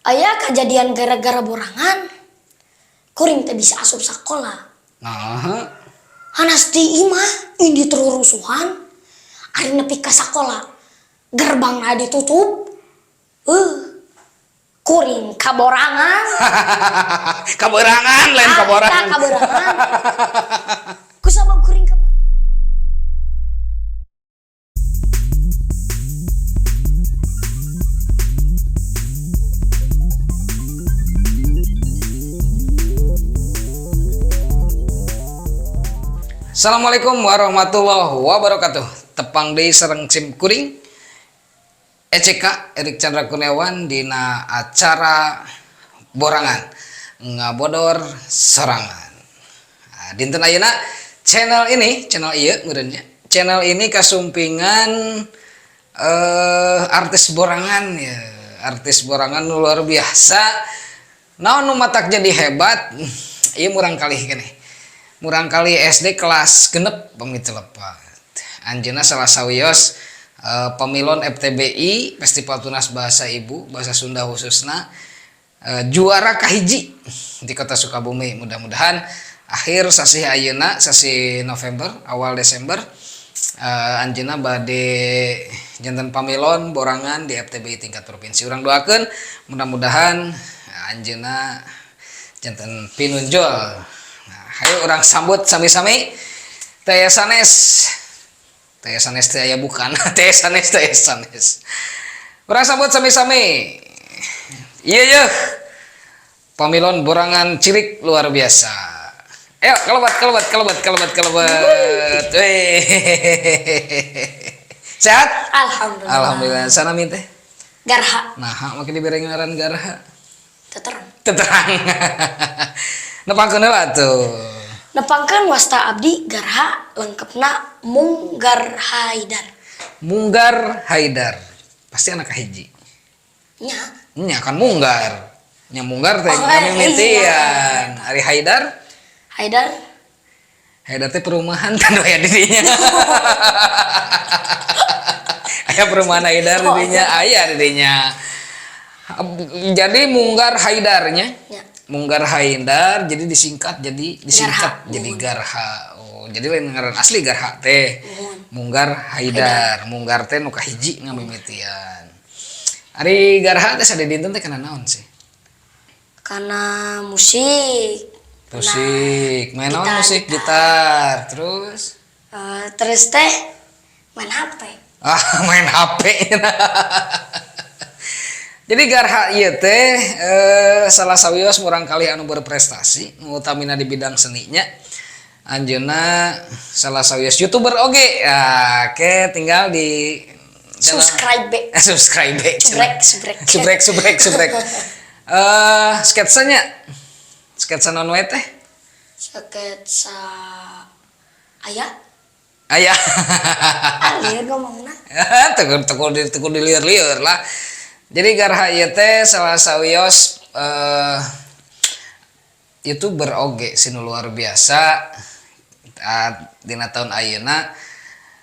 Aya kejadian gara-gara borangan. Kuring teh bisa asup sekolah. Nah, Hanas di imah ini rusuhan. Ari nepi ka sakola. Gerbangna ditutup. Kuring kaborangan. Kaberangan lain kaborangan. Ah, kaberangan. Kusabab kuring kaberangan. Assalamualaikum warahmatullahi wabarakatuh. Tepang deui sareng sim kuring ECK Erik Chandra Kurniawan dina acara borangan ngabodor sorangan. Nah, dinten ayeuna channel ini, channel ieu meureun nya. Channel ini kasumpingan artis borangan ya. Artis borangan nu luar biasa. Naon nu matak jadi hebat? Ieu murang kali keneh. Murang kali SD kelas 6 pamit lepat. Anjeunna salah sawios pamilon FTBI Festival Tunas Bahasa Ibu Bahasa Sunda khususna, juara kahiji di Kota Sukabumi. Mudah-mudahan akhir sasih ayeuna, sasih November awal Desember, anjeunna bade janten pamilon borangan di FTBI tingkat provinsi. Urang doakeun mudah-mudahan anjeunna janten pinunjul. Nah, hayu urang sambut sami-sami. Teh sanes, teh sanes, teh aya bukan teh sanes, teh sanes. Urang sambut sami-sami. Iya iya, pamilon borangan cilik luar biasa. Ayo kelebat kelebat kelebat kelebat kelebat. Weh. Sehat? Alhamdulillah. Alhamdulillah. Sana teh. Garha. Nah, makin diberi ngaran Garha. Teterang. Teterang. Nepangkeun heula tuh. Nepangkeun wasta abdi Garha, lengkapna Munggar Haidar. Munggar Haidar. Pasti anak kahiji. Nya. Nya kan Munggar. Nya Munggar teh Oh, kami iya. mitian. Ari Haidar? Haidar. Haidar teh perumahan kan aya di dinya. Aya perumahan Haidar di dinya, aya di dinya. Jadi Munggar Haidarnya. Nya. Munggar Haidar jadi disingkat, jadi disingkat Garha. Jadi Garha. Oh, jadi lain ngaran asli Garha teh. Muhun. Munggar Haidar. Munggar teh nu kahiji ngamimitian. Ari Garha teh sadidinten teh kana naon sih? Karena musik. Musik, main naon gitar, musik gitar, terus Terus teh main HP. Ah, main HP. Jadi Garha ieu teh salah sawios murang kali anu berprestasi, nu utamina di bidang seninya. Anjeunna salah sawios YouTuber oge. Ya, oke, tinggal di Subscribe. Subscribe. Subrek, subrek. Subrek, subrek, subrek. Sketsanya. Sketsa naon wae teh? Sketsa aya. Aya. Ah, lieur ngomongna. Tegur tegur di tegur di lieur-lieur lah. Jadi Garha ieu teh salah sawios YouTuber oge sinu luar biasa. Dina tahun ayeuna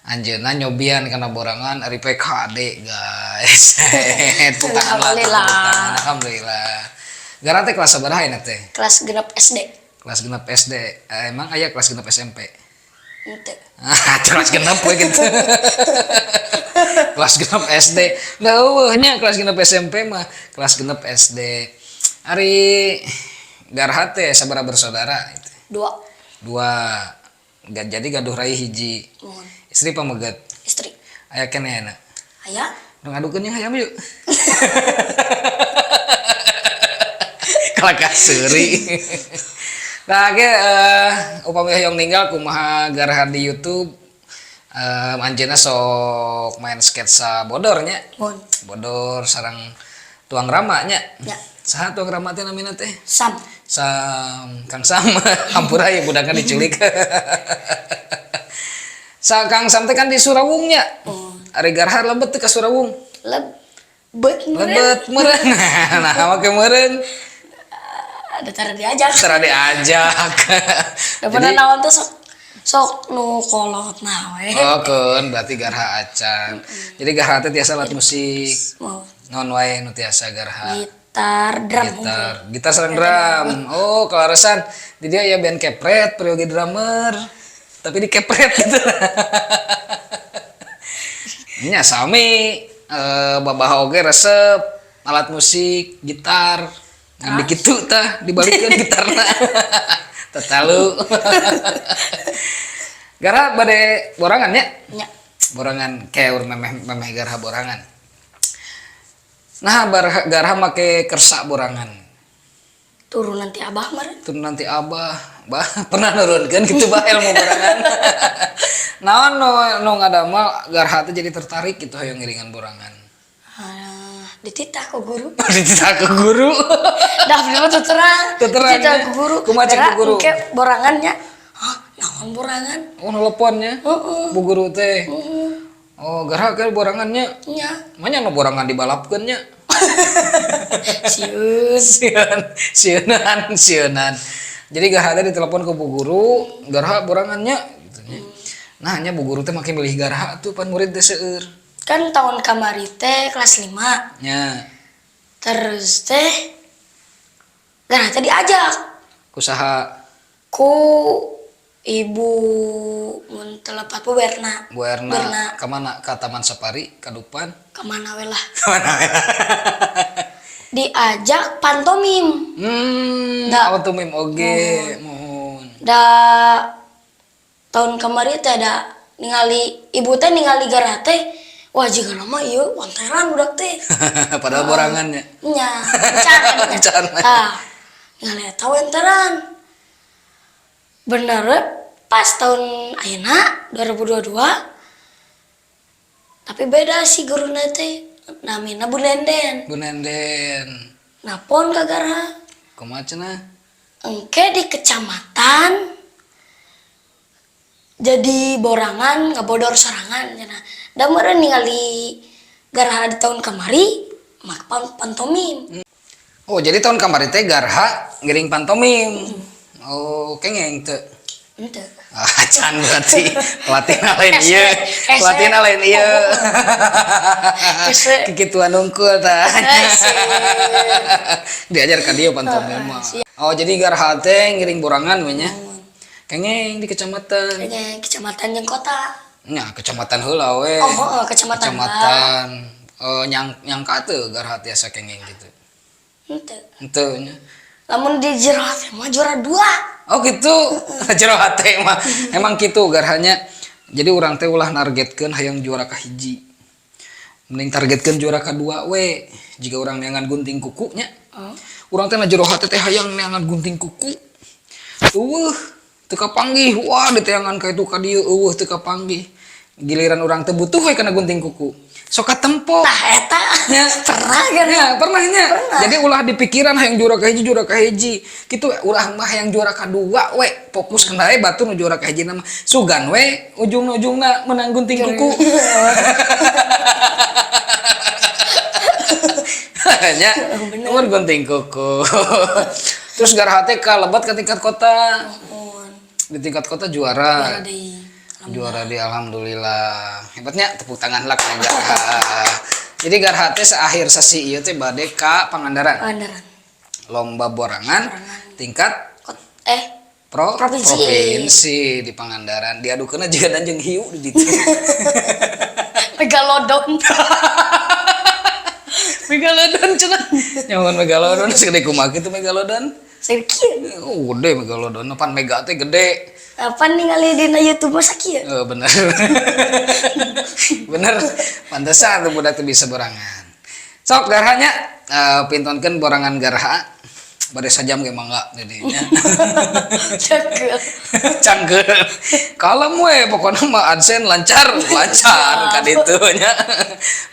anjeunna nyobian kana borangan ari PKD, guys. Tepuk tangan lah, tepuk Alhamdulillah. tangan. Alhamdulillah. Garha teh kelas sabaraha ayeuna teh? Kelas 6 SD. Kelas 6 SD. Emang aya kelas 6 SMP? Henteu. Ah, kelas 6 we gitu. Kelas 6 SD. Da eueuh nya kelas 6 SMP mah, kelas 6 SD. Ari Garha teh sabaraha bersaudara itu? Dua. Dua. Gak jadi gaduh rai hiji. Muhun. Istri pameget. Istri. Aya keneh ayeuna. Aya. Nu ngadukeun jeung hayam yuk. Kalakah seuri. Nah, ge upami hoyong ninggal kumaha Garha di YouTube, anjeunna sok main sketsa bodornya. Muhun. Bodor sareng tuang rama nya. Ya. Saha tuang rama teh namina teh? Sam. Sam, Kang Sam. Hampura ya budakna diculik. Sa Kang Sam teh kan di Surawungnya. Oh. Ari Garha lebet teh ka Surawung? Lebet meureun. Lebet meureun. Nah, make meureun. Ada tara diajak. Tara diajak. Daripada naon tuh sok sok nu kolot nah we. Oh, keun berarti Garha acan. Jadi Garha teh tiasa alat musik. Mau Naon wae nu tiasa Garha? Gitar. Gitar, drum. Gitar, gitar sareng drum. Oh, kaleresan di dia ya band kepret, peryogi drummer. Tapi di kepret gitu. Nya sami babah oge resep alat musik gitar. Ngan dikitu tah dibalikeun gitarna. Tatalu. Garha bade borangan nya? Nya. Borangan keur memeh memeh garha borangan. Nah, garha make kersa borangan? Turunan ti abah meureun. Turunan ti abah. Bah pernah nurunkeun gitu bah ilmu borangan? Naon nu nu ngadamel garha teh jadi tertarik gitu hoyong ngiringan borangan? Ah, dititah ku guru. Dititah ku guru. Dah abdi mah teu terang. Teu terang, Dititah nya. ku guru. Kumaha cek Geura bu guru? Engke borangannya. Hah, naon borangan? Oh, nelponnya. Heeh. Bu guru teh. Heeh. Oh, garha ke borangannya. Nya. Manya nu borangan dibalapkeun nya. Sieun. Sieun, sieunan, sieunan. Jadi garha teh ditelepon ke bu guru, garha borangannya gitu nya. Nah, nya bu guru teh make milih garha tuh pan murid teh seueur. Kan tahun kamari teh kelas 5. Nya. Terus teh garha teh diajak Kusaha? Ku ibu, mun teu lepat Bu Berna. Bu Erna. Berna. Kemana? Ke Taman Safari, ka Dupan? Kemana we lah. Kemana we lah. Diajak pantomim. Da. Pantomim oge, mohon. Da tahun kemarin teh ada ningali ibu teh ningali garha teh, wah, jiga nama ieu wanteran budak teh. Padahal borangannya. Nya, encan. Encan. Ah, ningali eta wanteran. Bener we, pas tahun ayeuna 2022, tapi beda sih guruna teh, namina Bu Nenden. Bu Nenden. Napon ka garha. Kumaha cenah? Engke di kecamatan jadi borangan ngabodor sorangan cenah. Da meureun ningali garha di tahun kamari mak pantomim. Oh, jadi tahun kamari teh garha ngiring pantomim. Oh, kengeng teu? Henteu. Ah, can berarti pelatihna lain ieu. Hese. Pelatihna lain ieu. Hese. Kikituan unggul tah. Hese. Diajar ka dieu pantomim mah. Oh, jadi garha teh ngiring borangan we nya. Kengeng di kecamatan. Kayaknya kecamatan jeung kota. Nya, kecamatan heula we. Oh, heeh, kecamatan. Kecamatan. Eh, nyangka teu garha tiasa kengeng gitu? Henteu. Henteu nya. Lamun di jero hate mah juara 2. Oh gitu, jero hate mah. Emang gitu garhanya. Jadi urang teh ulah nargetkeun hayang juara kahiji. Mending targetkeun juara kadua we. Jika urang neangan gunting kuku nya. Oh. Urang teh na jero hate teh hayang neangan gunting kuku. Euweuh, teu kapanggih. Wah, diteangan ka itu ka dieu euweuh, teu kapanggih. Giliran urang teh butuh we kana gunting kuku. Sok katempo. Tah eta. Nya. Pernah kan? Ya, pernah nya. Pernah. Jadi ulah dipikiran hayang juara kahiji, juara kahiji. Kitu ulah mah hayang juara kadua we. Fokus kana we batur nu juara kahiji mah. Sugan we ujung-ujungna menang gunting kuku. Nya, Bener. mun gunting kuku. Terus garha teh kalebet ke tingkat kota. Mohon. Di tingkat kota juara. Juara deui. Juara di, alhamdulillah. Hebatnya, tepuk tangan lah kana Garha. Jadi garha teh seakhir sesi ieu teh bade ka Pangandaran. Pangandaran. Lomba borangan tingkat Provinsi. Provinsi di Pangandaran. Diadukeunna jiga dan jeung hiu di ditu. Megalodon. Megalodon cenah. Nyaman megalodon segede kumaha kitu megalodon? Sakieu. Oh, gede megalodon. Pan mega teh gede. Apa ningali dina YouTube mah sakieu? Oh, bener. Bener. Pantesan tuh budak tuh bisa borangan. Sok garhanya pintonkeun borangan garha. Bade sajam ge mangga jadinya. Cakep. Cangkeul. Kalem we pokona mah AdSense lancar, lancar ka ditu nya.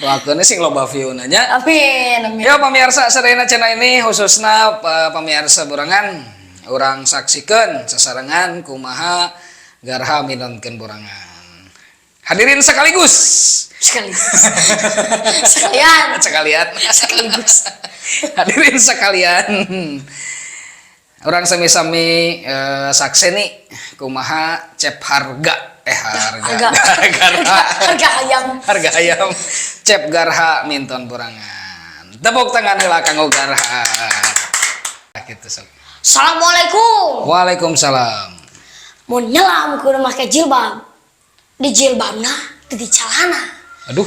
Doakeun sing loba view-na nya. Amin, amin. Yo pemirsa sadayana channel ini, khususna pemirsa borangan, urang saksikan sasarengan kumaha garha minonkeun borangan. Hadirin sekaligus. Sekaligus. Sekalian. Sekalian. Sekaligus. Hadirin sekalian. Urang sami-sami sakseni kumaha cep harga harga Harga. Garha. Harga ayam. Harga ayam cep garha minton borangan. Tepuk tangan heula kanggo Garha. Gitu sok. Assalamualaikum. Waalaikumsalam. Mun nyelam kudu make jilbab. Di jilbabna teu di calana. Aduh,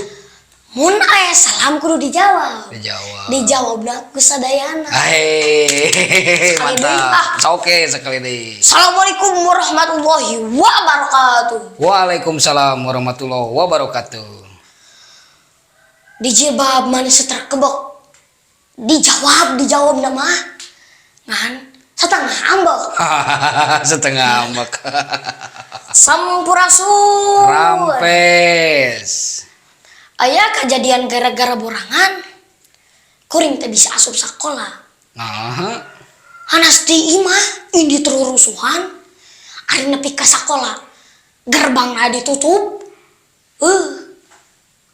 Mun aya salam kudu dijawab. Dijawab. Dijawabna ku sadayana. Hai, Sekali deui, mantap. ah. Oke, sekali deui. Assalamualaikum warahmatullahi wabarakatuh. Waalaikumsalam warahmatullahi wabarakatuh. Di jilbab mana seter kebok. Dijawab, dijawab nama. Ngan setengah ambek. Setengah ambek. Sampurasun. Rampes. Aya kejadian gara-gara borangan. Kuring teh bisa asup sekolah. Nah, Hanas di imah ini rusuhan. Ari nepi ka sakola. Gerbangna ditutup.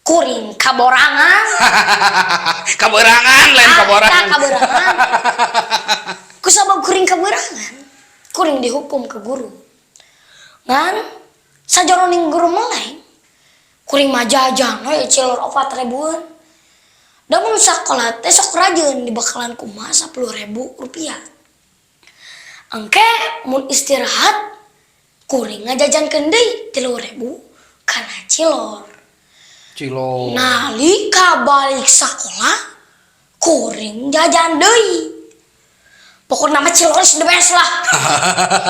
Kuring kaborangan. Kaberangan lain kaborangan. Ah, kaberangan. Kusabab kuring kaberangan, kuring dihukum ke guru. Ngan sajoroning guru meleng, kuring mah jajan we cilor 4 ribuan. Da mun sakola teh sok rajin dibekalan ku mah 10.000 rupiah. Engke mun istirahat kuring ngajajankeun deui 3.000 kana cilor. Cilor. Nalika balik sekolah kuring jajan deui. Pokoknya nama cilor is the best lah.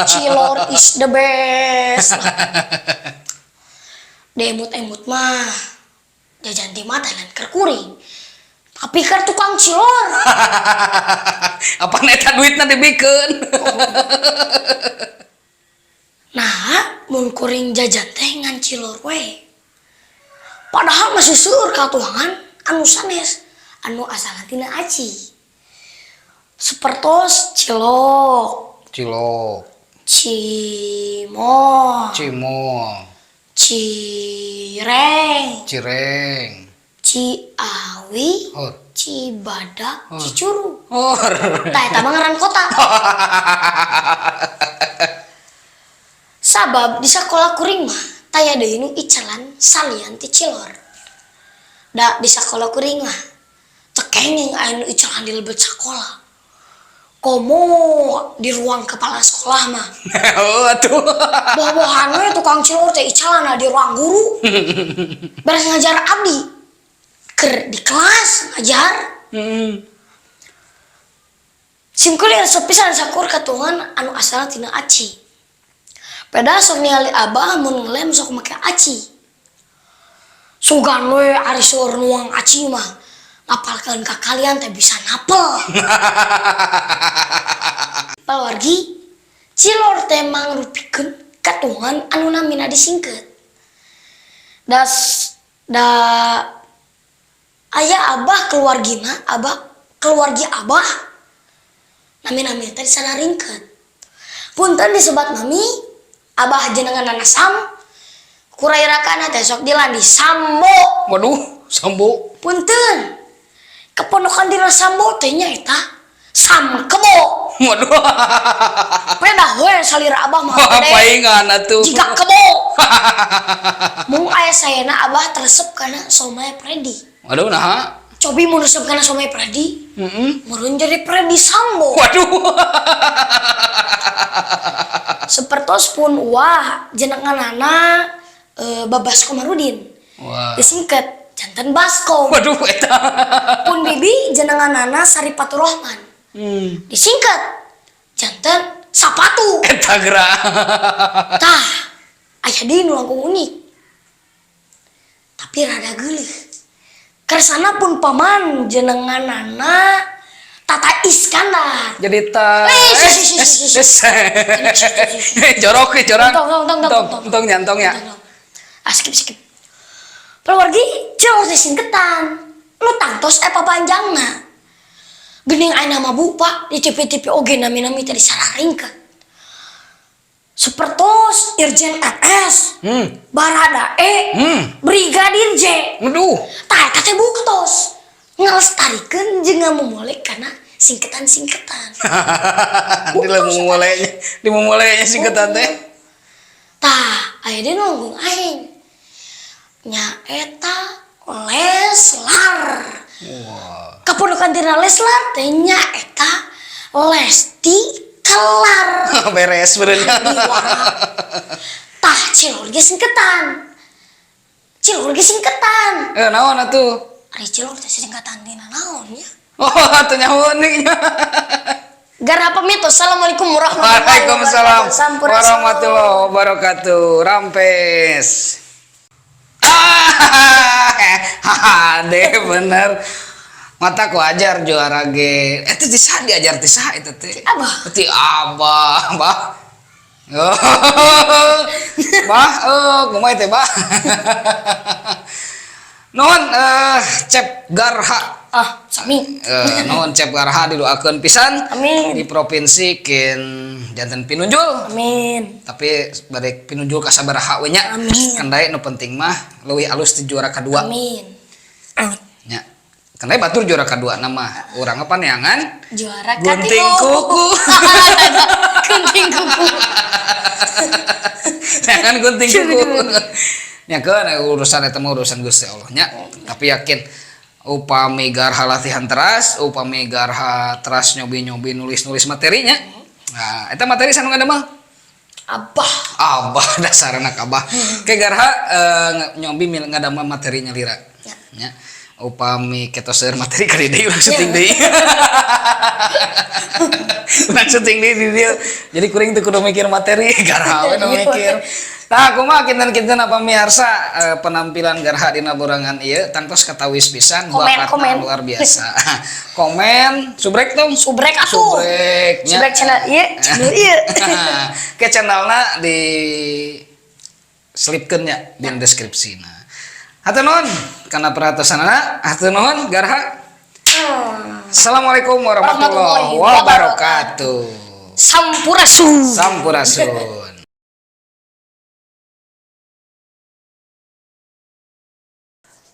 Cilor is the best lah. Diemut-emut mah jajan di mata lain keur kuring. Tapi keur tukang cilor. Apa eta duitna dibikeun? Nah, mun kuring jajan teh ngan cilor we. Padahal masih seueur katuangan anu sanes anu asalna tina aci. Sapertos cilok, Cilok, cimol, cimol, cireng, cireng, ciawi, Hor. Cibadak, Cicurug. Hor. Tah, eta mah ngaran kota. Sabab di sekolah kuring mah taya deui nu icalan salian ti cilor. Da di sekolah kuring mah teu kenging aya nu icalan di lebet sekolah. Komo di ruang kepala sekolah mah. Oh, atuh. Boh-bohan we tukang cilor teh icalan di ruang guru. Beres ngajar abdi. Keur di kelas ngajar. Sim kuring resep pisan sakur katuangan anu asalna tina aci. Peda sok ningali abah mun ngelem sok make aci. Sugan we ari seueur nuang aci mah. Ngapalkeun ka kalian teh bisa napel. Pawargi, cilor teh mangrupikeun katuangan anu namina disingkeut. Das da aya abah keluargina, abah keluargi abah nami-nami teh disanaringkeun. Punten disebat nami, abah jenengan Sam, kurairakan teh sok dilandi Sambo. Waduh, Sambo. Punten. Keponokan dina Sambo teh nyaeta Sam Kebo. Waduh. Pedah we salira abah mah gede. Paingan atuh. Jika kebo. Mung aya sayana abah teresep kana somai Freddy. Waduh, nah. Cobi mun resep kana somai Freddy, meureun jadi Freddy Sambo. Waduh. Sepertos pun wah jenenganana Babas Komarudin. Wah. Disingkat janten Baskom. Waduh, eta. Pun bibi jenenganana Saripatu Rohman. Disingkat janten Sapatu. Eta gerak. Tah, aya deui nu langkung unik. Tapi rada geuleuh. Kersana pun paman jenenganana Tata Iskandar. Jadi ta. Eh, si, si, si, si, si. Jorok, jorok. Tong, tong, tong, tong, tong. Tong, nyantong ya. Tong, tong. Ah, skip, skip. Keluargi cilor teh singketan. Nu tangtos papanjangna. Geuning aya nama bu, Pak, di TV-TV oge nami-nami teh disararingkeun. Sapertos Irjen RS, Barada E, Brigadir J. Waduh. Tah eta teh buktos ngalestarikeun jeung ngamumule kana singketan-singketan. Di mulainya, di mulainya singketan teh. Tah, aya deui nu langkung aing. Nyaeta Leslar. Wah. Kaponakan tina Leslar teh nya eta Lesti Kelar. Beres benernya. Tah, cilor ge singketan. Cilor ge singketan. Eh, naon atuh? Ari cilor teh singkatan tina naon nya? Oh, atuh nyaho nih. Garha pamit. Assalamualaikum warahmatullahi Waalaikumsalam wabarakatuh. Sampurasun. warahmatullahi wabarakatuh. Rampes. Ah, deh bener. Mata ku ajar juara ge. Eta ti saha diajar, ti saha eta teh? Ti Abah. Ti Abah, Bah. Oh. Bah, oh, kumaha teh, Bah? Nuhun Cep Garha. Ah, sami. Nuhun Cep Garha, didoakeun pisan. Amin. Di provinsi kin janten pinunjul. Amin. Tapi bade pinunjul ka sabaraha we nya. Amin. Kendai nu penting mah leuwih alus ti juara kadua. Amin. Amin. Nya. Kendai batur juara kadua nama urang apa neangan? Juara Gunting katilu. kuku. Gunting kuku. Neangan gunting kuku. Nya keun urusan eta mah urusan Gusti Allah nya. Tapi yakin upami Garha latihan teras, upami Garha teras nyobi-nyobi nulis-nulis materinya. Nah, eta materi sanu ngadamel? Abah. Abah, dasar anak abah. Ke Garha nyobi ngadamel materinya lira. Ya. Nya. Upami ketos seueur materi kali deui urang syuting deui. Urang syuting deui di dieu. Jadi kuring teu kudu mikir materi, Garha we nu mikir. Tah, kumaha kinten-kinten apa miarsa, penampilan Garha dina borangan ieu tangtos katawis pisan Komen, bakatna komen. luar biasa. Komen, subrek dong. Subrek atuh. Subrek nya. Subrek channel ieu, channel ieu. Ke channelna di selipkeun nya di deskripsi. Nah. Hatur nuhun kana perhatosanana, hatur nuhun Garha. Assalamualaikum warahmatullahi Warahmatullahi wabarakatuh. Sampurasun. Sampurasun.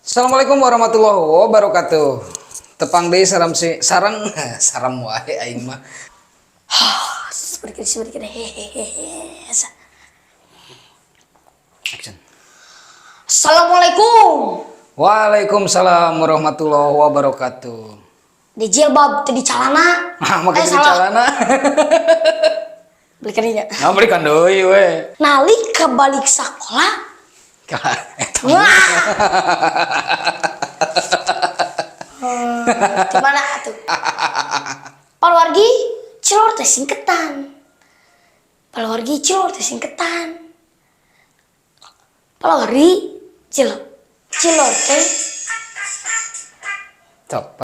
Assalamualaikum warahmatullahi wabarakatuh. Tepang deui saram si sareng saram wae aing mah. Seperti seperti hehehe. Action. Assalamualaikum. Waalaikumsalam warahmatullahi wabarakatuh. Di jilbab teu di calana. Nah, make Eh, di salah. calana. Belikan nya. Nah, belikan deui we. Nalika balik sekolah. Kalah eta. Wah. Gimana tuh? Paluargi cilor teh singketan. Paluargi cilor teh singketan. Paluargi cilor cilor teh Cok.